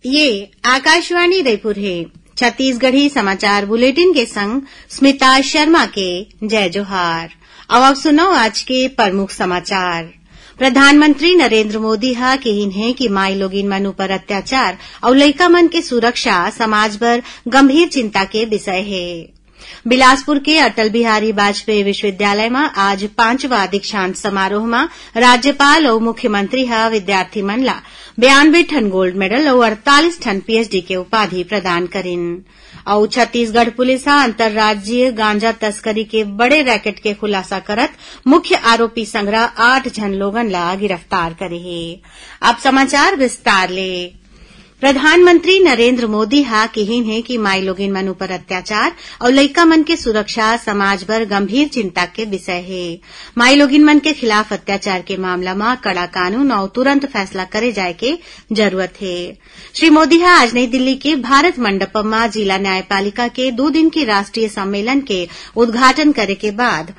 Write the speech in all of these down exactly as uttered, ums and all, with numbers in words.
ये आकाशवाणी रायपुर हे। छत्तीसगढ़ी समाचार बुलेटिन के संग स्मिता शर्मा के जय जोहार। अब आप सुनव आज के प्रमुख समाचार। प्रधानमंत्री नरेंद्र मोदी ह किहिन हे कि माई लोगिन मन ऊपर अत्याचार अउ लइका मन के सुरक्षा समाज बर गंभीर चिंता के विषय हे। बिलासपुर के अटल बिहारी वाजपेयी विश्वविद्यालय म आज पांचवा दीक्षांत समारोह म राज्यपाल अउ मुख्यमंत्री ह विद्यार्थी मन ला बयानबे ठन गोल्ड मेडल अउ अड़तालीस ठन पीएचडी के उपाधि प्रदान करिन। अउ छत्तीसगढ़ पुलिस ह अंतर्राज्यीय गांजा तस्करी के बड़े रैकेट के खुलासा करत मुख्य आरोपी संघरा आठ झन लोगन ला गिरफ्तार करे हे। अब समाचार विस्तार ले। प्रधानमंत्री नरेंद्र मोदी ह किहिन हे कि माई लोगिन मन ऊपर अत्याचार अउ लइका मन के सुरक्षा समाज बर गंभीर चिंता के विषय हे। माई लोगिन मन के खिलाफ अत्याचार के मामला म कड़ा कानून अउ तुरंत फैसला करे जाय के जरूरत हे। श्री मोदी ह आज नई दिल्ली के भारत मंडपम म जिला न्यायपालिका के दू दिन के राष्ट्रीय सम्मेलन के उद्घाटन करे के बाद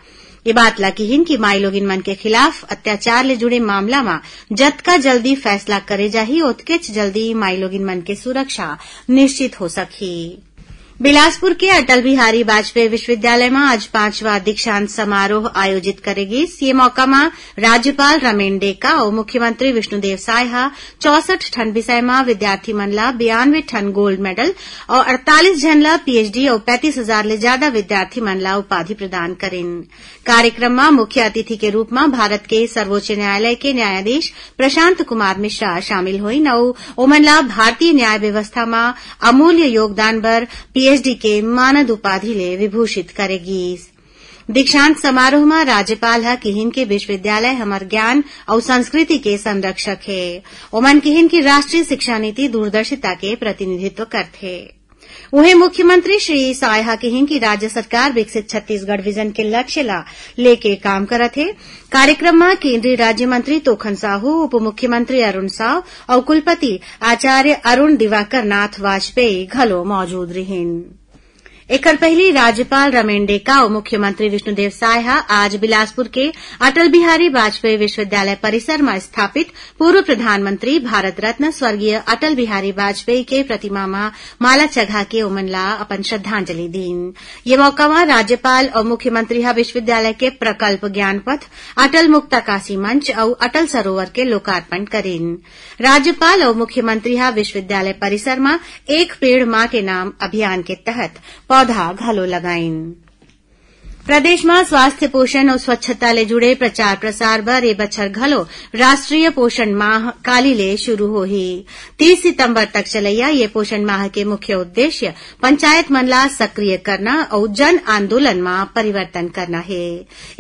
ये बात ला किहिन कि माई लोगिन मन के खिलाफ अत्याचार ले जुड़े मामला म जतका जल्दी फैसला करे जाही, ओतकेच जल्दी माई लोगिन मन के सुरक्षा निश्चित हो सकही। बिलासपुर के अटल बिहारी वाजपेयी विश्वविद्यालय म आज पांचवा दीक्षांत समारोह आयोजित करे गिस। ये मौका म राज्यपाल रमेन डेका अउ मुख्यमंत्री विष्णुदेव साय ह चौसठ ठन विषय म विद्यार्थी मन ला बयानबे ठन गोल्ड मेडल अउ अड़तालीस झन ला पीएचडी अउ पैंतीस हजार ले ज्यादा विद्यार्थी मन ला उपाधि प्रदान करिन। कार्यक्रम म मुख्य अतिथि के रूप म भारत के सर्वोच्च न्यायालय के न्यायाधीश प्रशांत कुमार मिश्रा शामिल होइन अउ ओमन ला भारतीय न्याय व्यवस्था म अमूल्य योगदान बर पीएचडी के मानद उपाधि ले विभूषित करे गीस। दीक्षांत समारोह म राज्यपाल ह किहिन के विश्वविद्यालय हमर ज्ञान अउ संस्कृति के संरक्षक हे। ओमन किहिन कि राष्ट्रीय शिक्षा नीति दूरदर्शिता के प्रतिनिधित्व करथे। उहें, मुख्यमंत्री श्री साय ह किहिन कि राज्य सरकार विकसित छत्तीसगढ़ विजन के लक्ष्य ला लेके काम करत हे। कार्यक्रम म केंद्रीय राज्य मंत्री तोखन साहू, उप मुख्यमंत्री अरुण साव अउ कुलपति आचार्य अरुण दिवाकर नाथ वाजपेयी घलो मौजूद रिहिन। एकर पहिली राज्यपाल रमेन डेका अउ मुख्यमंत्री विष्णुदेव साय ह आज बिलासपुर के अटल बिहारी वाजपेयी विश्वविद्यालय परिसर म स्थापित पूर्व प्रधानमंत्री भारत रत्न स्वर्गीय अटल बिहारी वाजपेयी के प्रतिमा म माला चघा के ओमन ला अपन श्रद्धांजलि दीन। ये मौका म राज्यपाल अउ मुख्यमंत्री ह विश्वविद्यालय के प्रकल्प ज्ञानपथ, अटल मुक्ता काशी मंच अउ अटल सरोवर के लोकार्पण करिन। राज्यपाल अउ मुख्यमंत्री ह विश्वविद्यालय परिसर म एक पेड़ मां के नाम अभियान के तहत पौधा घलो लगाइन। प्रदेश म स्वास्थ्य, पोषण अउ स्वच्छता ले जुड़े प्रचार प्रसार बर ए बछर घलो राष्ट्रीय पोषण माह काली ले शुरू होही। तीस सितंबर तक चलइया ये पोषण माह के मुख्य उद्देश्य पंचायत मन ला सक्रिय करना अउ जन आंदोलन म परिवर्तन करना हे।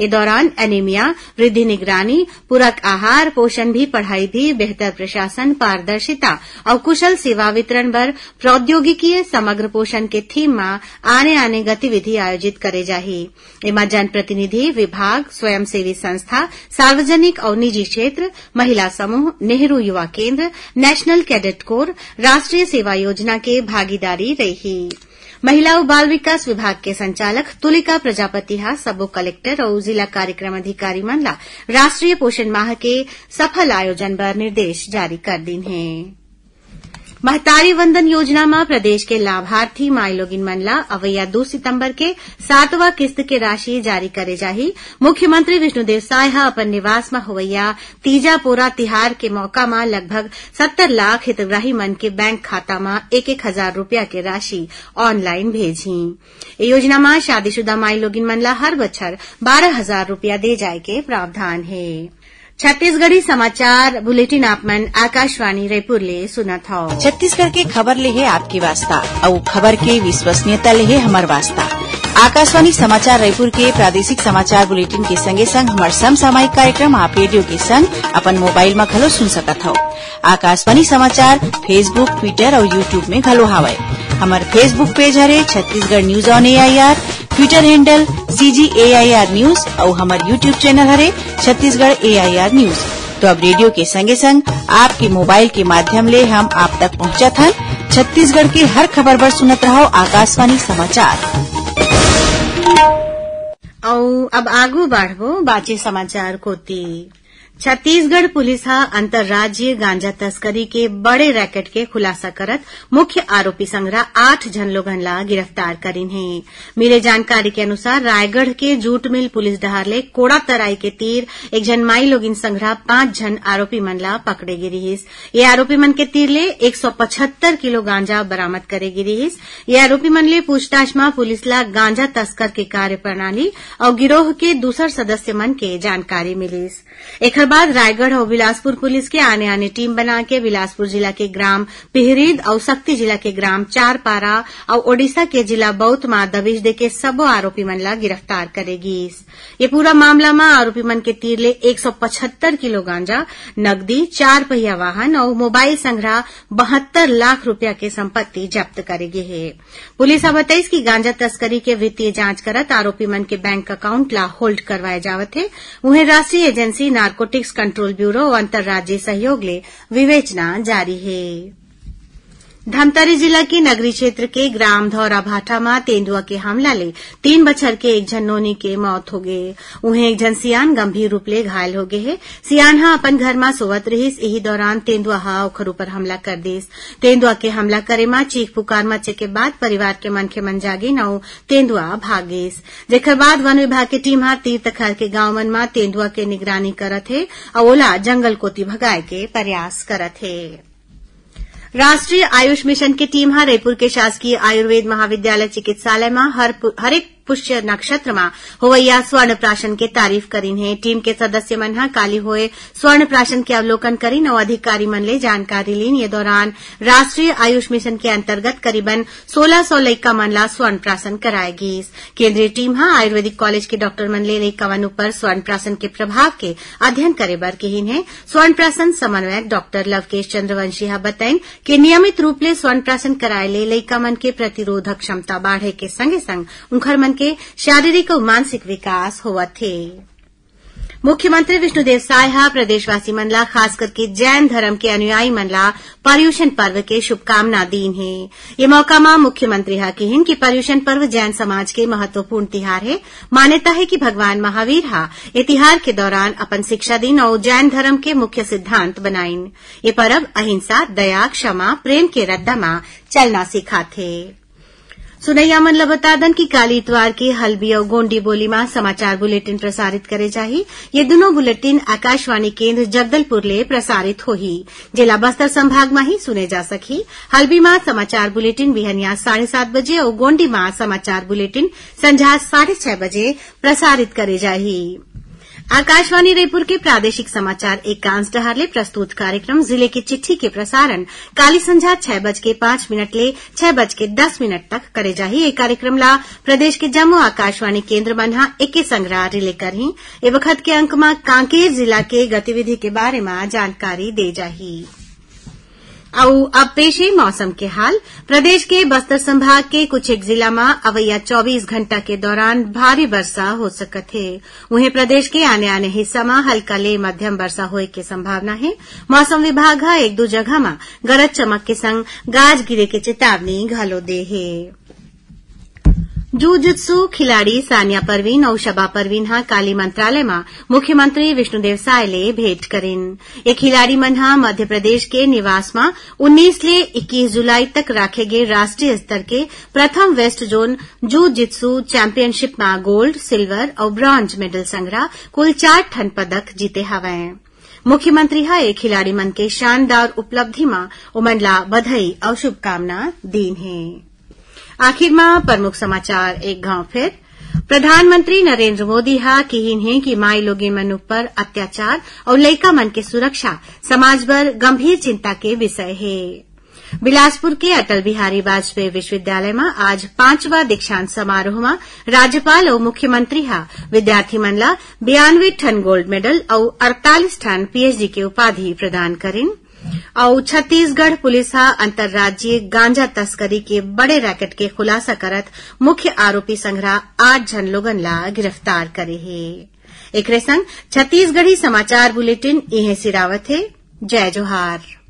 ए दौरान एनीमिया, वृद्धि निगरानी, पूरक आहार, पोषण भी पढ़ाई भी, बेहतर प्रशासन, पारदर्शिता अउ कुशल सेवा वितरण बर प्रौद्योगिकीय समग्र पोषण के थीम म आने-आने गतिविधि आयोजित करे जाही। एमा जनप्रतिनिधि, विभाग, स्वयंसेवी संस्था, सार्वजनिक अउ निजी क्षेत्र, महिला समूह, नेहरू युवा केंद्र, नेशनल कैडेट कोर, राष्ट्रीय सेवा योजना के भागीदारी रही। महिला अउ बाल विकास विभाग के संचालक तुलिका प्रजापति ह सबो कलेक्टर अउ जिला कार्यक्रम अधिकारी मन ला राष्ट्रीय पोषण माह के सफल आयोजन बर निर्देश जारी कर दीन हे। महतारी वंदन योजना म प्रदेश के लाभार्थी माईलोगिन मन ला अवइया दू सितंबर के सातवां किस्त के राशि जारी करे जाही। मुख्यमंत्री विष्णुदेव साय ह अपन निवास म होवइया तीजा पोरा तिहार के मौका म लगभग सत्तर लाख हितग्राही मन के बैंक खाता म एक एक हजार रुपया के राशि ऑनलाइन भेजही। ए योजना म शादीशुदा माईलोगिन मन ला हर बछर बारह हजार रुपया दे जाय के प्रावधान हे। छत्तीसगढ़ी समाचार बुलेटिन आप मन आकाशवाणी रायपुर ले सुनत हव। छत्तीसगढ़ के खबर ले हे आपके वास्ता, अउ खबर के विश्वसनीयता ले हे हमर वास्ता। आकाशवाणी समाचार रायपुर के प्रादेशिक समाचार बुलेटिन के संगे संग हमर समसामयिक कार्यक्रम आप रेडियो के संग अपन मोबाइल म घलो सुन सकत हव। आकाशवाणी समाचार Facebook, Twitter अउ YouTube में घलो हावय। हमर Facebook पेज हरे Chhattisgarh news on AIR, Twitter handle CG AIR news अउ हमर YouTube चैनल हरे छत्तीसगढ़ एआईआर न्यूज। तो अब रेडियो के संगे संग आपके मोबाइल के माध्यम ले हम आप तक पहुंचत हन। छत्तीसगढ़ के हर खबर बर सुनत रहव आकाशवाणी समाचार। अउ अब आगू बढ़बो बाचे समाचार कोती। छत्तीसगढ़ पुलिस ह अंतर्राज्यीय गांजा तस्करी के बड़े रैकेट के खुलासा करत मुख्य आरोपी संघरा आठ झन लोगन ला गिरफ्तार करिन हे। मिले जानकारी के अनुसार, रायगढ़ के जूट मिल पुलिस डहार ले कोड़ा तराई के तीर एक झन माई लोगिन संघरा पांच झन आरोपी मन ला पकड़े गे रिहिस। ये आरोपी मन के तीर ले एक सौ पचहत्तर किलो गांजा बरामद करे गे रिहिस। ये आरोपी मन ले पूछताछ म पुलिस ला गांजा तस्कर के कार्यप्रणाली अउ गिरोह के दूसर सदस्य मन के जानकारी मिलिस। एखर बाद रायगढ़ अउ बिलासपुर पुलिस के आने-आने टीम बना के बिलासपुर जिला के ग्राम पिहरीद अउ सक्ती जिला के ग्राम चारपारा अउ ओडिशा के जिला बौत म दबिश देके सबो आरोपी मन ला गिरफ्तार करे गीस। ये पूरा मामला म आरोपी मन के तीर ले एक सौ पचहत्तर किलो गांजा, नकदी, चार पहिया वाहन अउ मोबाइल संघरा बहत्तर लाख रुपया के संपत्ति जब्त करे गे हे। पुलिस ह बताइस कि गांजा तस्करी के वित्तीय जांच करत आरोपी मन के बैंक अकाउंट ला होल्ड करवाए जावत हे। उहें, राष्ट्रीय एजेंसी नारकोटिक्स कंट्रोल ब्यूरो अउ अंतर्राज्यीय सहयोग ले विवेचना जारी हे। धमतरी जिला के नगरी क्षेत्र के ग्राम धौरा भाटा म तेंदुआ के हमला ले तीन बछर के एक झन नोनी के मौत होगे। उहें, एक झन सियान गंभीर रूप ले घायल होगे हे। सियान ह अपन घर म सोवत रिहिस, इही दौरान तेंदुआ ह ओखर ऊपर हमला कर दिस। तेंदुआ के हमला करे म चीख पुकार मचे के बाद परिवार के मनखे मन जागिन अउ तेंदुआ भाग गिस, जेखर बाद वन विभाग के टीम ह तीर तखार के गांव मन म तेंदुआ के निगरानी करत हे अउ ओला जंगल कोति भगाए के प्रयास करत हे। राष्ट्रीय आयुष मिशन के टीम ह रईपुर के शासकीय आयुर्वेद महाविद्यालय चिकित्सालय म हर पु-, हरेक पुष्य नक्षत्र म होवइया स्वर्ण प्राशन के तारीफ करिन हे। टीम के सदस्य मन ह काली होए स्वर्ण प्राशन के अवलोकन करिन अउ अधिकारी मन ले जानकारी लीन। ये दौरान राष्ट्रीय आयुष मिशन के अंतर्गत करीबन सोलह सौ लइका मन ला स्वर्ण प्राशन कराए गीस। केंद्रीय टीम ह आयुर्वेदिक कॉलेज के डॉक्टर मन ले लइका मन ऊपर स्वर्ण प्राशन के प्रभाव के अध्ययन करे बर किहिन हे। स्वर्ण प्राशन समन्वयक डॉक्टर लवकेश चंद्रवंशी ह बताइन कि नियमित रूप ले स्वर्ण प्राशन कराए ले लइका मन के प्रतिरोधक क्षमता बाढ़े के संगे संग उंखर मन के शारीरिक अउ मानसिक विकास होवत हे। मुख्यमंत्री विष्णुदेव साय ह प्रदेशवासी मन ला, खास करके जैन धर्म के अनुयायी मन ला पर्युषण पर्व के शुभकामना दीन हे। ये मौका म मुख्यमंत्री ह किहिन कि पर्युषण पर्व जैन समाज के महत्वपूर्ण तिहार हे। मान्यता हे कि भगवान महावीर ह ये तिहार के दौरान अपन शिक्षा दीन अउ जैन धर्म के मुख्य सिद्धांत बनाइन। ये परब अहिंसा, दया, क्षमा, प्रेम के रद्दा म चलना सिखाथे। सुनइया मन ल बता दन कि काली इतवार के हल्बी अउ गोंडी बोली म समाचार बुलेटिन प्रसारित करे जाही। ये दुनों बुलेटिन आकाशवाणी केंद्र जगदलपुर ले प्रसारित होही, जेला बस्तर संभाग म ही सुने जा सकही। हल्बी म समाचार बुलेटिन बिहनिया साढ़े सात बजे अउ गोंडी म समाचार बुलेटिन संझा साढ़े छह बजे प्रसारित करे जाही। आकाशवाणी रईपुर के प्रादेशिक समाचार एकांश डहार ले प्रस्तुत कार्यक्रम जिले की चिट्ठी के प्रसारण काली संझा छह बज के पाँच मिनट ले छह बज के दस मिनट तक करे जाही। ये कार्यक्रम ला प्रदेश के जम्मो आकाशवाणी केंद्र मन ह एके संग रिले करही। ए बखत के अंक म कांकेर जिला के गतिविधि के बारे म जानकारी दे जाही। अउ अब पेश हे मौसम के हाल। प्रदेश के बस्तर संभाग के कुछ एक जिला म अवइया चौबीस घंटा के दौरान भारी वर्षा हो सकत हे। उहें, प्रदेश के आने-आने हिस्सा म हल्का ले मध्यम वर्षा होए के संभावना हे। मौसम विभाग ह एक दू जगह म गरज चमक के संग गाज गिरे के चेतावनी घलो दे हे। जूजित्सु खिलाड़ी सानिया परवीन अउ शबा परवीन ह काली मंत्रालय म मुख्यमंत्री विष्णुदेव साय ले भेंट करिन। ये खिलाड़ी मन ह मध्य प्रदेश के निवास म उन्नीस ले इक्कीस जुलाई तक राखे गे राष्ट्रीय स्तर के प्रथम वेस्ट जोन जूजित्सु चैंपियनशिप म गोल्ड, सिल्वर अउ ब्रॉन्ज मेडल संघरा कुल चार ठन पदक जीते हवंय। मुख्यमंत्री ह ये खिलाड़ी मन के शानदार उपलब्धि म ओमन ला बधाई अउ शुभकामना दीन हे। आखिर म प्रमुख समाचार एक घांव फेर। प्रधानमंत्री नरेंद्र मोदी ह किहिन हे कि माई लोगिन मन ऊपर अत्याचार अउ लइका मन के सुरक्षा समाज बर गंभीर चिंता के विषय हे। बिलासपुर के अटल बिहारी वाजपेयी विश्वविद्यालय म आज पांचवा दीक्षांत समारोह म राज्यपाल अउ मुख्यमंत्री ह विद्यार्थी मन ला बयानवे ठन गोल्ड मेडल अउ अड़तालीस ठन पीएचडी के उपाधि प्रदान करिन। अउ छत्तीसगढ़ पुलिस ह अंतर्राज्यीय गांजा तस्करी के बड़े रैकेट के खुलासा करत मुख्य आरोपी संघरा आठ झन लोगन ला गिरफ्तार करे हे। एकरे संग छत्तीसगढ़ी समाचार बुलेटिन इहें सिरावत हे। जय जोहार।